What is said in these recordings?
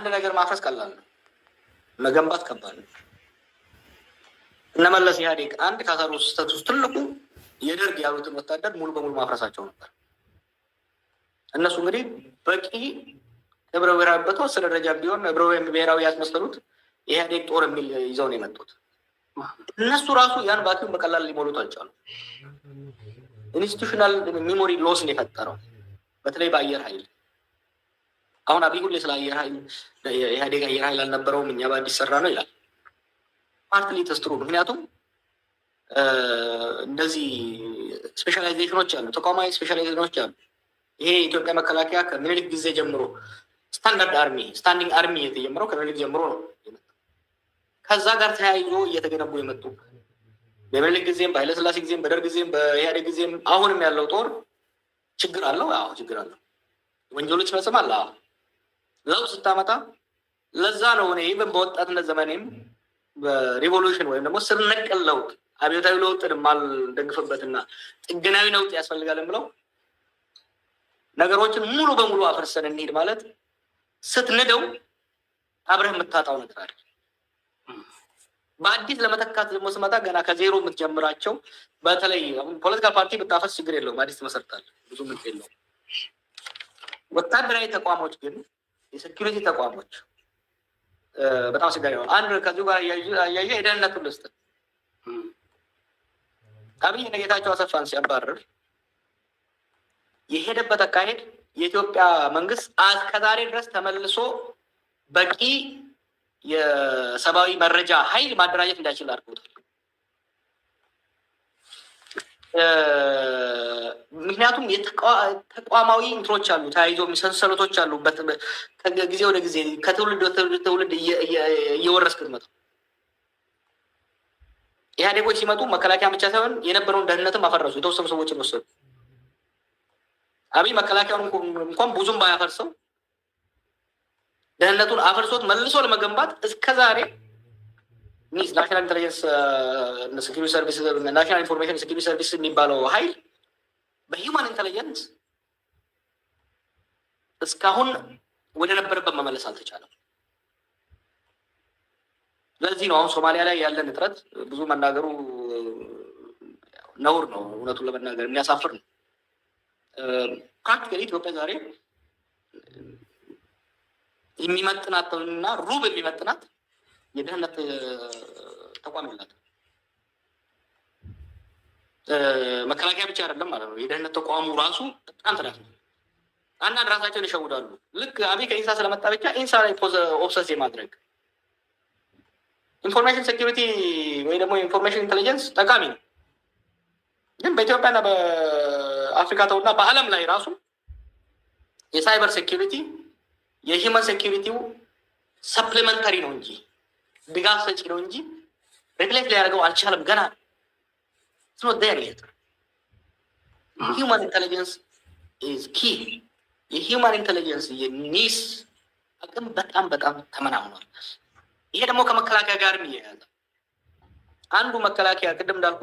አንድ ነገር ማፍረስ ቀላል ነው፣ መገንባት ከባድ ነው። እነመለስ ኢህአዴግ አንድ ከሰሩ ስህተት ውስጥ ትልቁ የደርግ ያሉትን ወታደር ሙሉ በሙሉ ማፍረሳቸው ነበር። እነሱ እንግዲህ በቂ ህብረ ብሔራዊ በተወሰነ ደረጃ ቢሆን ህብረ ብሔራዊ ያስመሰሉት የኢህአዴግ ጦር የሚል ይዘው ነው የመጡት። እነሱ ራሱ ያን vacuum በቀላል ሊሞሉት አልቻሉ። Institutional memory loss ን የፈጠረው በተለይ በአየር ኃይል። አሁን አብይ ሁሌ ስለ አየር ኃይል የኢህአዴግ አየር ኃይል አልነበረውም፣ እኛ በአዲስ ሰራ ነው ይላል። Partly it's true፣ ምክንያቱም እንደዚህ specialization ኖች አሉ፣ ተቋማዊ specialization ኖች አሉ። ይሄ የኢትዮጵያ መከላከያ ከምኒልክ ጊዜ ጀምሮ standard army፣ standing army የተጀመረው ከምኒልክ ጀምሮ ነው። ከዛ ጋር ተያይዞ እየተገነቡ የመጡ በምኒልክ ጊዜም፣ በኃይለስላሴ ጊዜም፣ በደርግ ጊዜም፣ በኢህአዴግ ጊዜም አሁንም ያለው ጦር ችግር አለው። አዎ፣ ችግር አለው። ወንጀሎች ይፈጽማል። አዎ፣ ለውጥ ስታመጣ ለዛ ነው እኔ even በወጣትነት ዘመኔም በ revolution ወይም ደግሞ ስር ነቀል ለውጥ፣ አብዮታዊ ለውጥን የማልደግፍበትና ጥገናዊ ለውጥ ያስፈልጋል የምለው፣ ነገሮችን ሙሉ በሙሉ አፍርሰን እንሂድ ማለት ስትንደው አብረህ የምታጣው ነገር አለ። በአዲስ ለመተካት ደግሞ ስመጣ ገና ከዜሮ የምትጀምራቸው፣ በተለይ political party ብታፈርስ ችግር የለውም፣ አዲስ ትመሰርታለህ፣ ብዙ ምንጭ የለውም። ወታደራዊ ተቋሞች ግን፣ የ security ተቋሞች በጣም አስቸጋሪ ነው። አንድ ከዚሁ ጋር አያይዤ የደህንነቱን ልስጥ። አብይ እነ ጌታቸው አሰፋን ሲያባርር የሄደበት አካሄድ የኢትዮጵያ መንግስት እስከዛሬ ድረስ ተመልሶ በቂ የሰብአዊ መረጃ ኃይል ማደራጀት እንዳይችል አድርጎታል። ምክንያቱም ተቋማዊ እንትኖች አሉ፣ ተያይዞ ሰንሰለቶች አሉ። ከጊዜ ወደ ጊዜ፣ ከትውልድ ወደ ትውልድ እየወረስክ ትመጣ። ኢህአዴጎች ሲመጡ መከላከያ ብቻ ሳይሆን የነበረውን ደህንነትም አፈረሱ። የተወሰኑ ሰዎችን ወሰዱ። አብይ መከላከያውን እንኳን ብዙም ባያፈርሰው ደህንነቱን አፍርሶት መልሶ ለመገንባት እስከ ዛሬ NISS፣ National Intelligence Security Service፣ National Information Security Service የሚባለው ኃይል በ human intelligence እስካሁን ወደ ነበረበት መመለስ አልተቻለም። ለዚህ ነው አሁን ሶማሊያ ላይ ያለን እጥረት ብዙ መናገሩ ነውር ነው። እውነቱን ለመናገር የሚያሳፍር ነው። Practically ኢትዮጵያ ዛሬ የሚመጥናት እና ሩብ የሚመጥናት የደህንነት ተቋም የላትም። መከላከያ ብቻ አይደለም ማለት ነው። የደህንነት ተቋሙ ራሱ በጣም ተዳክሟል። አንዳንድ ራሳቸውን ይሸውዳሉ። ልክ አብይ ከኢንሳ ስለመጣ ብቻ ኢንሳ ላይ obsess የማድረግ። Information security ወይ ደግሞ information intelligence ጠቃሚ ነው፣ ግን በኢትዮጵያና በአፍሪካ ተውና በዓለም ላይ ራሱ የ cyber security የ human security ው supplementary ነው እንጂ፣ ድጋፍ ሰጪ ነው እንጂ replace ሊያደርገው አልቻለም። ገና not there yet። Human intelligence is key። የ human intelligence፣ የ NISS አቅም በጣም በጣም ተመናምኗል። ይሄ ደግሞ ከመከላከያ ጋርም ይያያዛል። አንዱ መከላከያ፣ ቅድም እንዳልኩ፣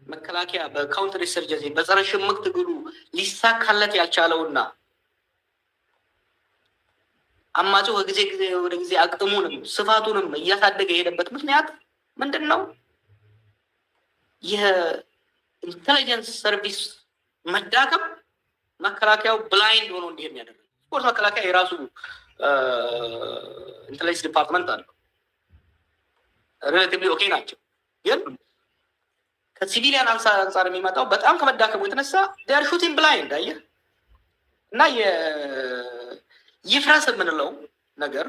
መከላከያ በ counter insurgency፣ በጸረ ሽምቅ ትግሉ ሊሳካለት ያልቻለውና አማጺው ከጊዜ ጊዜ ወደ ጊዜ አቅሙንም ስፋቱንም እያሳደገ የሄደበት ምክንያት ምንድን ነው? የ intelligence service መዳከም መከላከያው blind ሆኖ እንዲሄድ ያደረገ። Of course መከላከያ የራሱ intelligence department አለው። Relatively okay ናቸው። ግን ከ civilian አንጻር የሚመጣው በጣም ከመዳከሙ የተነሳ they're shooting blind፣ አየህ። እና ይፍረስ የምንለው ነገር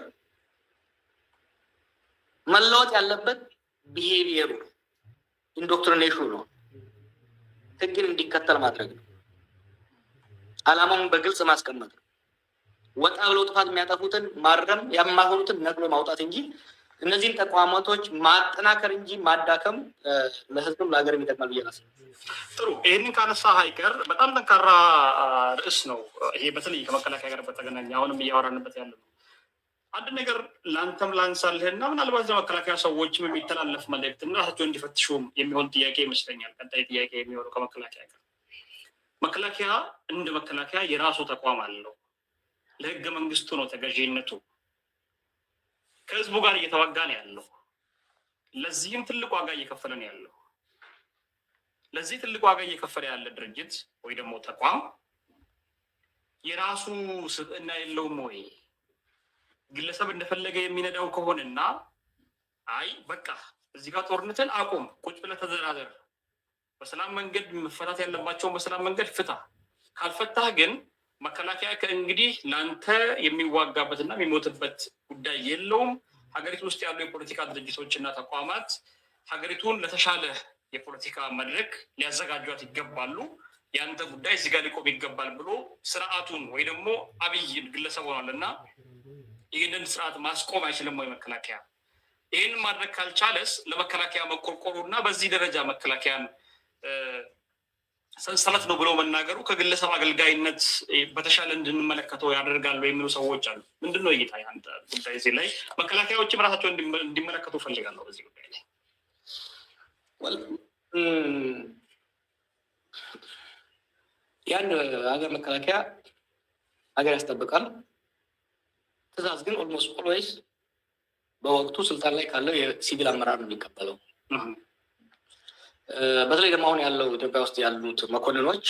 መለወጥ ያለበት behavior ኡ ነው፣ indoctrination ኑ ነው፣ ህግን እንዲከተል ማድረግ ነው፣ አላማውን በግልጽ ማስቀመጥ ነው። ወጣ ብለው ጥፋት የሚያጠፉትን ማረም፣ የማይሆኑትን ነቅሎ ማውጣት እንጂ እነዚህን ተቋማቶች ማጠናከር እንጂ ማዳከም ለህዝብም ለሀገርም ይጠቅማል ብዬ አላስብም። ጥሩ፣ ይህንን ካነሳ አይቀር በጣም ጠንካራ ርዕስ ነው ይሄ፣ በተለይ ከመከላከያ ጋር በተገናኘ አሁንም እያወራንበት ያለ ነው። አንድ ነገር ለአንተም ላንሳልህና ምናልባት ለመከላከያ ሰዎችም የሚተላለፍ መልእክት እና ራሳቸው እንዲፈትሹም የሚሆን ጥያቄ ይመስለኛል። ቀጣይ ጥያቄ የሚሆነው ከመከላከያ ጋር፣ መከላከያ እንደ መከላከያ የራሱ ተቋም አለው። ለህገ መንግስቱ ነው ተገዢነቱ። ከህዝቡ ጋር እየተዋጋ ነው ያለው። ለዚህም ትልቅ ዋጋ እየከፈለ ነው ያለው። ለዚህ ትልቅ ዋጋ እየከፈለ ያለ ድርጅት ወይ ደግሞ ተቋም የራሱ ስብዕና የለውም ወይ? ግለሰብ እንደፈለገ የሚነዳው ከሆነና አይ በቃ እዚህ ጋር ጦርነትን አቁም፣ ቁጭ ብለህ ተደራደር፣ በሰላም መንገድ መፈታት ያለባቸውን በሰላም መንገድ ፍታ፣ ካልፈታህ ግን መከላከያ ከእንግዲህ ለአንተ የሚዋጋበትና የሚሞትበት ጉዳይ የለውም። ሀገሪቱ ውስጥ ያሉ የፖለቲካ ድርጅቶች እና ተቋማት ሀገሪቱን ለተሻለ የፖለቲካ መድረክ ሊያዘጋጇት ይገባሉ። የአንተ ጉዳይ እዚህ ጋር ሊቆም ይገባል ብሎ ስርዓቱን ወይ ደግሞ አብይ ግለሰብ ሆኗል እና ይህንን ስርዓት ማስቆም አይችልም ወይ መከላከያ? ይህንን ማድረግ ካልቻለስ ለመከላከያ መቆርቆሩ እና በዚህ ደረጃ መከላከያን ሰንሰለት ነው ብሎ መናገሩ ከግለሰብ አገልጋይነት በተሻለ እንድንመለከተው ያደርጋሉ የሚሉ ሰዎች አሉ። ምንድን ነው እይታ ያንተ ጉዳይ እዚህ ላይ? መከላከያዎችም ራሳቸው እንዲመለከቱ እፈልጋለሁ በዚህ ጉዳይ ላይ። Well, የአንድ ሀገር መከላከያ ሀገር ያስጠብቃል። ትዕዛዝ ግን almost always በወቅቱ ስልጣን ላይ ካለው የሲቪል አመራር ነው የሚቀበለው። በተለይ ደግሞ አሁን ያለው ኢትዮጵያ ውስጥ ያሉት መኮንኖች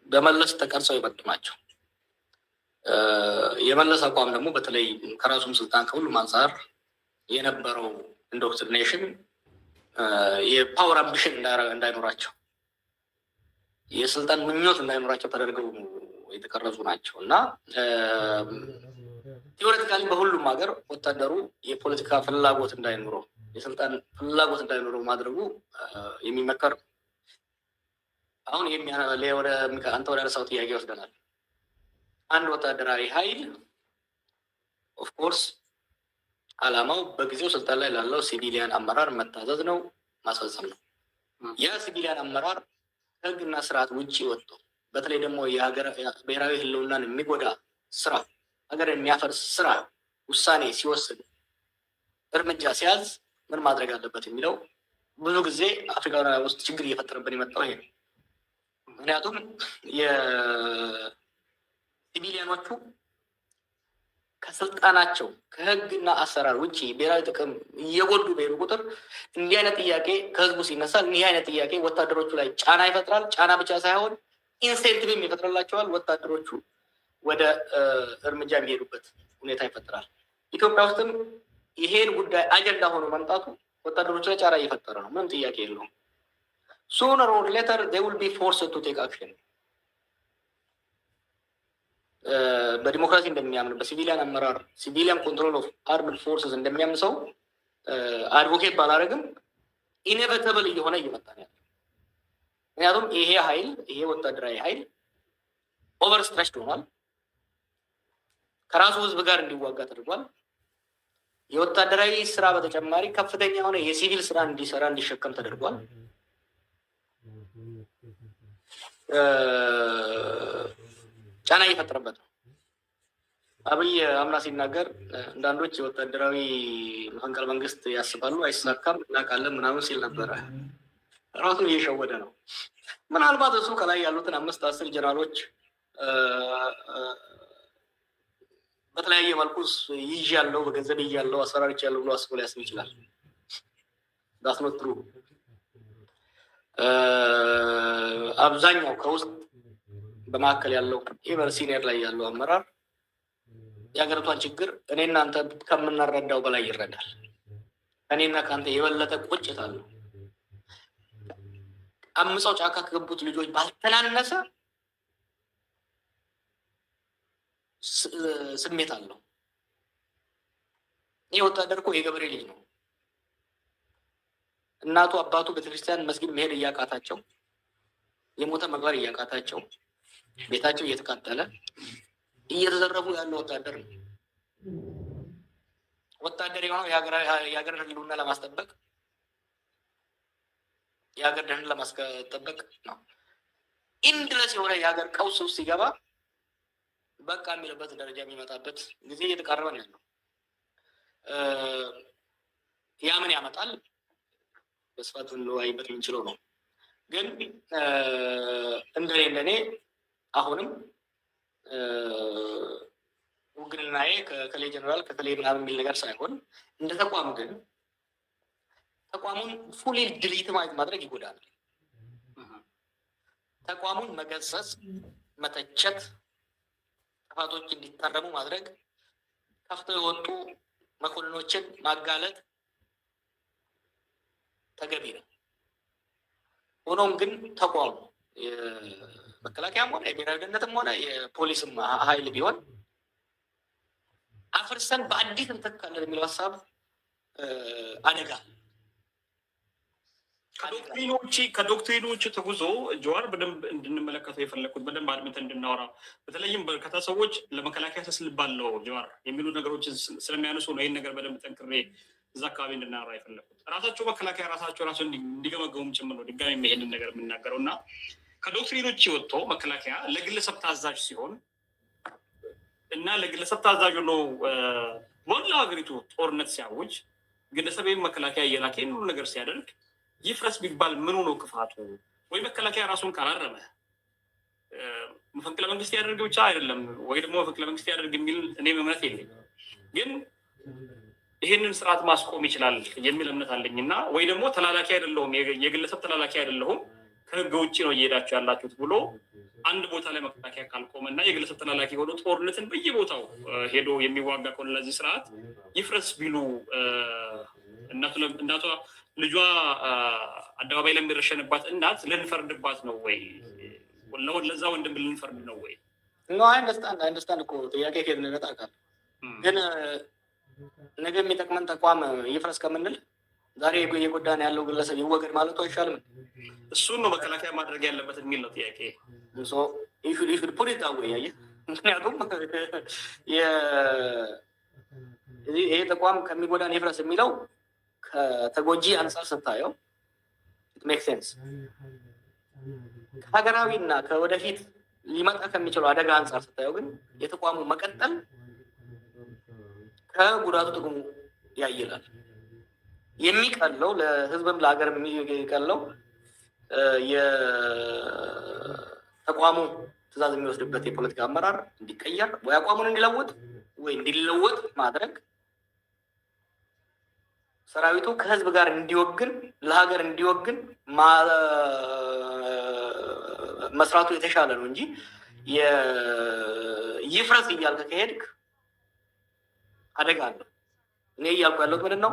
በመለስ ተቀርጸው የመጡ ናቸው። የመለስ አቋም ደግሞ በተለይ ከራሱም ስልጣን ከሁሉም አንጻር የነበረው indoctrination የ power ambition እንዳይኖራቸው፣ የስልጣን ምኞት እንዳይኖራቸው ተደርገው የተቀረጹ ናቸው። እና theoretically በሁሉም ሀገር ወታደሩ የፖለቲካ ፍላጎት እንዳይኖረው፣ የስልጣን ፍላጎት እንዳይኖረው ማድረጉ የሚመከር ነው። አሁን አንተ ወደ ያነሳው ጥያቄ ይወስደናል። አንድ ወታደራዊ ኃይል of course ዓላማው በጊዜው ስልጣን ላይ ላለው civilian አመራር መታዘዝ ነው፣ ማስፈጸም ነው። ያ civilian አመራር ከህግና ስርዓት ውጭ ወጥቶ በተለይ ደግሞ የሀገር ብሔራዊ ህልውናን የሚጎዳ ስራ፣ ሀገር የሚያፈርስ ስራ ውሳኔ ሲወስድ፣ እርምጃ ሲያዝ ምን ማድረግ አለበት የሚለው ብዙ ጊዜ አፍሪካ ውስጥ ችግር እየፈጠረብን የመጣው ይሄ ነው። ምክንያቱም የ civilian ኖቹ ከስልጣናቸው ከህግና አሰራር ውጭ ብሔራዊ ጥቅም እየጎዱ በሄዱ ቁጥር እንዲህ አይነት ጥያቄ ከህዝቡ ሲነሳ እንዲህ አይነት ጥያቄ ወታደሮቹ ላይ ጫና ይፈጥራል። ጫና ብቻ ሳይሆን incentive ም ይፈጥርላቸዋል። ወታደሮቹ ወደ እርምጃ የሚሄዱበት ሁኔታ ይፈጥራል። ኢትዮጵያ ውስጥም ይሄን ጉዳይ አጀንዳ ሆኖ መምጣቱ ወታደሮቹ ላይ ጫና እየፈጠረ ነው። ምንም ጥያቄ የለውም። Sooner or later they will be forced to take action። በዲሞክራሲ እንደሚያምን፣ በ civilian አመራር civilian control of armed forces እንደሚያምን ሰው advocate ባላደረግም inevitable እየሆነ እየመጣ ነው ያለው። ምክንያቱም ይሄ ኃይል፣ ይሄ ወታደራዊ ኃይል overstretched ሆኗል። ከራሱ ህዝብ ጋር እንዲዋጋ ተደርጓል። የወታደራዊ ስራ በተጨማሪ ከፍተኛ የሆነ የሲቪል ስራ እንዲሰራ፣ እንዲሸከም ተደርጓል። ጫና እየፈጠረበት ነው። አብይ አምና ሲናገር አንዳንዶች የወታደራዊ መፈንቅለ መንግስት ያስባሉ፣ አይሳካም፣ እናውቃለን ምናምን ሲል ነበረ። ራሱን እየሸወደ ነው። ምናልባት እሱ ከላይ ያሉትን 5 10 ጀነራሎች በተለያየ መልኩ ይዣለሁ፣ በገንዘብ ይዣለሁ፣ አስፈራርቻለሁ ብሎ አስቦ ሊያስብ ይችላል። That's not true። አብዛኛው ከውስጥ በመካከል ያለው even senior ላይ ያለው አመራር የሀገሪቷን ችግር እኔና አንተ ከምንረዳው በላይ ይረዳል። እኔና ከአንተ የበለጠ ቁጭት አለው። አምፀው ጫካ ከገቡት ልጆች ባልተናነሰ ስሜት አለው። ይህ ወታደር እኮ የገበሬ ልጅ ነው። እናቱ አባቱ ቤተክርስቲያን መስጊድ መሄድ እያቃታቸው፣ የሞተ መቅበር እያቃታቸው፣ ቤታቸው እየተቃጠለ እየተዘረፉ ያለ ወታደር ነው። ወታደር የሆነው የሀገር ሕልውና ለማስጠበቅ፣ የሀገር ደህንነት ለማስጠበቅ ነው። Endless የሆነ የሀገር ቀውስ ውስጥ ሲገባ በቃ የሚልበት ደረጃ የሚመጣበት ጊዜ እየተቃረበ ነው ያለው። ያ ምን ያመጣል? በስፋት ልንወያይበት የምንችለው ነው። ግን እንደኔ እንደኔ አሁንም ውግንና ውግንናዬ ከከሌ ጀነራል ከከሌ ምናምን የሚል ነገር ሳይሆን እንደ ተቋም ግን ተቋሙን fully delegitimize ማድረግ ይጎዳል። ተቋሙን መገሰጽ፣ መተቸት፣ ጥፋቶች እንዲታረሙ ማድረግ፣ ከፍተው የወጡ መኮንኖችን ማጋለጥ ተገቢ ነው። ሆኖም ግን ተቋሙ የመከላከያም ሆነ የብሔራዊ ደህንነትም ሆነ የፖሊስም ኃይል ቢሆን አፍርሰን በአዲስ እንተካለን የሚለው ሀሳብ አደጋ ከ doctrine ውጭ ተጉዞ ጀዋር፣ በደንብ እንድንመለከተው የፈለግኩት፣ በደንብ አድምተን እንድናወራ፣ በተለይም በርካታ ሰዎች ለመከላከያ ተስልባለው ጀዋር የሚሉ ነገሮችን ስለሚያነሱ ነው ይህን ነገር በደንብ ጠንክሬ እዛ አካባቢ እንድናወራ የፈለግኩት። ራሳቸው መከላከያ ራሳቸው ራሱ እንዲገመገሙም ጭምር ነው ድጋሚ ይሄንን ነገር የምናገረው። እና ከ doctrine ውጭ ወጥቶ መከላከያ ለግለሰብ ታዛዥ ሲሆን እና ለግለሰብ ታዛዥ ሆኖ በመላው ሀገሪቱ ጦርነት ሲያውጅ፣ ግለሰብ መከላከያ እየላከ ይህን ሁሉ ነገር ሲያደርግ ይፍረስ ቢባል ምኑ ነው ክፋቱ? ወይ መከላከያ ራሱን ካላረመ መፈንቅለ መንግስት ያደርግ ብቻ አይደለም፣ ወይ ደግሞ መፈንቅለ መንግስት ያደርግ የሚል እኔም እምነት የለኝም። ግን ይህንን ስርዓት ማስቆም ይችላል የሚል እምነት አለኝ። እና ወይ ደግሞ ተላላኪ አይደለሁም፣ የግለሰብ ተላላኪ አይደለሁም፣ ከህግ ውጭ ነው እየሄዳችሁ ያላችሁት ብሎ አንድ ቦታ ላይ መከላከያ ካልቆመ እና የግለሰብ ተላላኪ ሆኖ ጦርነትን በየቦታው ሄዶ የሚዋጋ ከሆነ ለዚህ ስርዓት ይፍረስ ቢሉ እናቷ ልጇ አደባባይ ለሚረሸንባት እናት ልንፈርድባት ነው ወይ? ለዛ ወንድም ልንፈርድ ነው ወይ? No, I understand, I understand እኮ ጥያቄ ከየት እንደሚመጣ አውቃለሁ። ግን ነገ የሚጠቅመን ተቋም ይፍረስ ከምንል ዛሬ እየጎዳን ያለው ግለሰብ ይወገድ ማለቱ አይሻልም? እሱን ነው መከላከያ ማድረግ ያለበት የሚል ነው ጥያቄ። Should put it that way። ምክንያቱም ይሄ ተቋም ከሚጎዳን ይፍረስ የሚለው ከተጎጂ አንጻር ስታየው make sense። ከሀገራዊና ከወደፊት ሊመጣ ከሚችለው አደጋ አንጻር ስታየው ግን የተቋሙ መቀጠል ከጉዳቱ ጥቅሙ ያይላል። የሚቀለው ለህዝብም ለሀገር የሚቀለው የተቋሙ ትዕዛዝ የሚወስድበት የፖለቲካ አመራር እንዲቀየር ወይ አቋሙን እንዲለውጥ ወይ እንዲለወጥ ማድረግ፣ ሰራዊቱ ከህዝብ ጋር እንዲወግን፣ ለሀገር እንዲወግን መስራቱ የተሻለ ነው እንጂ ይፍረስ እያልክ ከሄድክ አደጋ አለው። እኔ እያልኩ ያለሁት ምንድን ነው?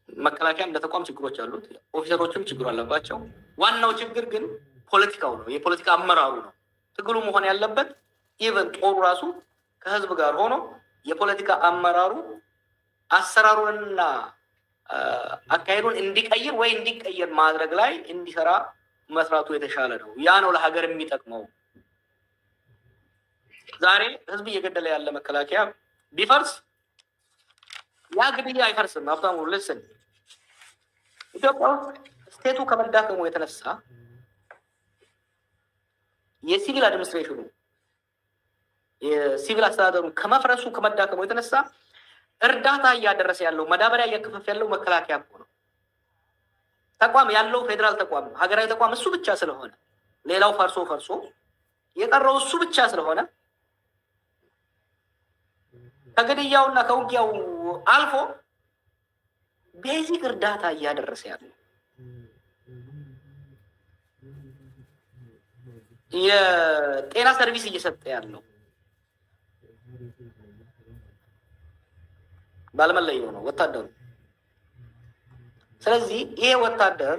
መከላከያ እንደ ተቋም ችግሮች አሉት፣ officer ኦችም ችግር አለባቸው። ዋናው ችግር ግን ፖለቲካው ነው፣ የፖለቲካ አመራሩ ነው። ትግሉ መሆን ያለበት even ጦሩ ራሱ ከህዝብ ጋር ሆኖ የፖለቲካ አመራሩ አሰራሩንና አካሄዱን እንዲቀይር ወይ እንዲቀየር ማድረግ ላይ እንዲሰራ መስራቱ የተሻለ ነው። ያ ነው ለሀገር የሚጠቅመው። ዛሬ ህዝብ እየገደለ ያለ መከላከያ ቢፈርስ ያ ግድያ አይፈርስም። ሀብታሙ፣ listen፣ ኢትዮጵያ ውስጥ state ኡ ከመዳከሙ የተነሳ የ civil administration ኑ፣ የሲቪል አስተዳደሩ ከመፍረሱ፣ ከመዳከሙ የተነሳ እርዳታ እያደረሰ ያለው፣ ማዳበሪያ እያከፋፈለ ያለው መከላከያ እኮ ነው። ተቋም ያለው ፌዴራል ተቋም፣ ሀገራዊ ተቋም እሱ ብቻ ስለሆነ፣ ሌላው ፈርሶ ፈርሶ የቀረው እሱ ብቻ ስለሆነ ከግድያውና ከውጊያው አልፎ basic እርዳታ እያደረሰ ያለው፣ የጤና service እየሰጠ ያለው ባለመለየው ነው ወታደሩ። ስለዚህ ይሄ ወታደር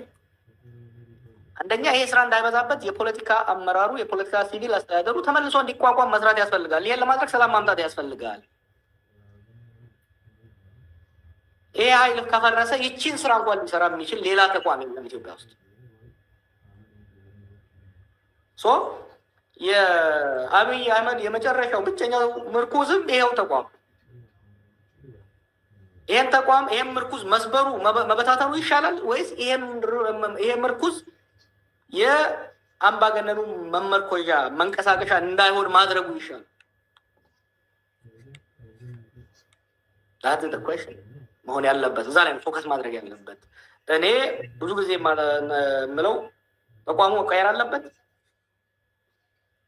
አንደኛ ይሄ ስራ እንዳይበዛበት የፖለቲካ አመራሩ፣ የፖለቲካ ሲቪል አስተዳደሩ ተመልሶ እንዲቋቋም መስራት ያስፈልጋል። ይሄን ለማድረግ ሰላም ማምጣት ያስፈልጋል። ይሄ ኃይል ከፈረሰ ይቺን ስራ እንኳን ሊሰራ የሚችል ሌላ ተቋም የለም ኢትዮጵያ ውስጥ። So የአብይ አህመድ የመጨረሻው ብቸኛው ምርኩዝም ይሄው ተቋም። ይሄን ተቋም፣ ይሄን ምርኩዝ መስበሩ፣ መበታተኑ ይሻላል ወይስ ይሄ ምርኩዝ የአምባገነኑ መመርኮዣ፣ መንቀሳቀሻ እንዳይሆን ማድረጉ ይሻላል? That's the question መሆን ያለበት። እዛ ላይ focus ማድረግ ያለበት። እኔ ብዙ ጊዜ የምለው ተቋሙ መቀየር አለበት፣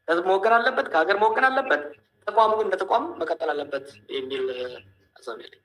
ህዝብ መወገን አለበት፣ ከሀገር መወገን አለበት። ተቋሙ ግን እንደ ተቋም መቀጠል አለበት የሚል ሀሳብ ያለኝ።